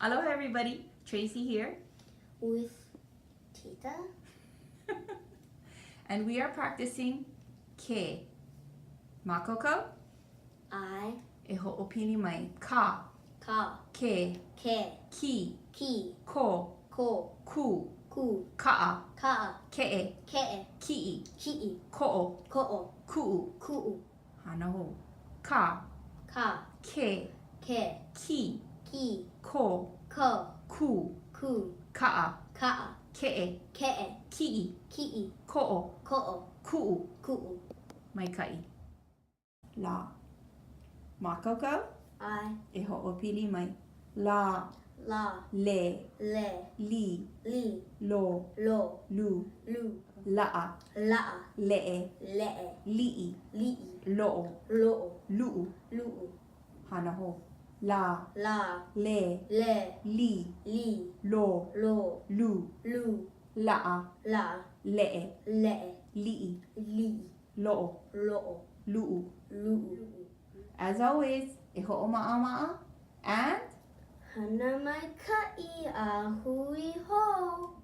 Aloha everybody, Tracy here. With Tita. And we are practicing ke. Makoko? I. E hoʻopili mai. Ka. Ka. Ke. Ke. Ki. Ki. Ko. Ko. Ku. Ku. Kaʻa. Kaʻa. Keʻe. Keʻe. Kiʻi. Kiʻi. Koʻo. Koʻo. Kuʻu. Kuʻu. Hana hou. Ka. Ka. Ke. Ke. Ki. Ki. Ko. Ko. Ku. Ku. Kaʻa. Kaʻa. Keʻe. Keʻe. Kiʻi. Kiʻi. Koʻo. Koʻo. Kuʻu. Kuʻu. Maikaʻi. Lā. Mākaukau? ʻAe. E hoʻopili mai. Lā. Lā. Lē. Lē. Lī. Lī. Lō. Lō. Lū. Lū. Laʻa. Laʻa. Leʻe. Leʻe. Liʻi. Liʻi. Loʻo. Loʻo. Luʻu. Luʻu. Hana hou. Lā. Lā. Lē. Lē. Lī. Lī. Lō. Lō. Lū. Lū. Laʻa. Laʻa. Leʻe. Leʻe. Liʻi. Liʻi. Loʻo. Loʻo. Luʻu. Luʻu. As always, e hoʻomaʻamaʻa and. Hana maikaʻi a hui hou!